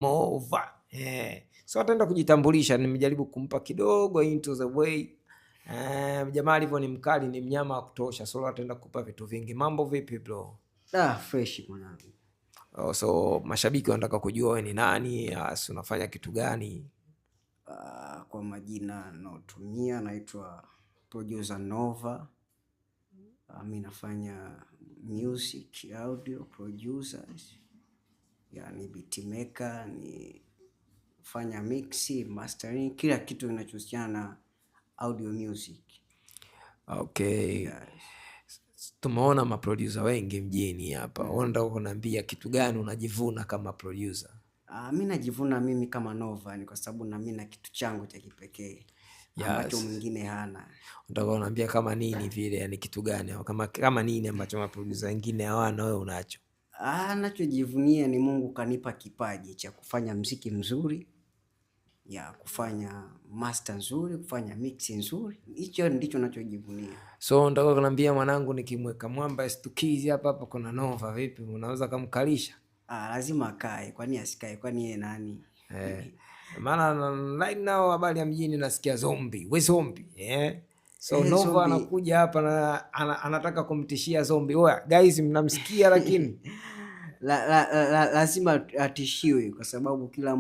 Nova. So ataenda kujitambulisha, nimejaribu kumpa kidogo into the way. Jamaa alivyo ni mkali, ni mnyama wa kutosha. So ataenda kukupa vitu vingi. Mambo vipi, bro? Ah, fresh mwanangu. Oh, so mashabiki wanataka kujua wewe ni nani, si unafanya kitu gani? Kwa majina naotumia naitwa Producer Nova. Mi nafanya music, audio producers. Yani beat maker, ni fanya mix, mastering, kila kitu kinachohusiana na audio music. Okay. Yes. Tumeona maproducer wengi mjini hapa. Unataka kuniambia kitu gani unajivuna kama producer? Mi najivuna mimi kama Nova ni kwa sababu na mi na kitu changu cha kipekee ambacho mwingine hana. Unataka kuniambia kama nini vile, yani kitu gani au kama nini ambacho maproducer wengine hawana wewe unacho? Nachojivunia ni Mungu kanipa kipaji cha kufanya mziki mzuri, ya kufanya master nzuri, kufanya mix nzuri. Hicho ndicho nachojivunia. So unataka kuniambia mwanangu nikimweka mwamba stukizi hapa hapa kuna Nova vipi, unaweza kumkalisha? Lazima akae, kwani asikae, kwani yeye nani? Maana right now habari ya mjini nasikia zombie, we zombie, eh? So Nova zombie. Anakuja hapa na anataka kumtishia zombie. Oya guys, mnamsikia lakini Lazima atishiwe kwa sababu kila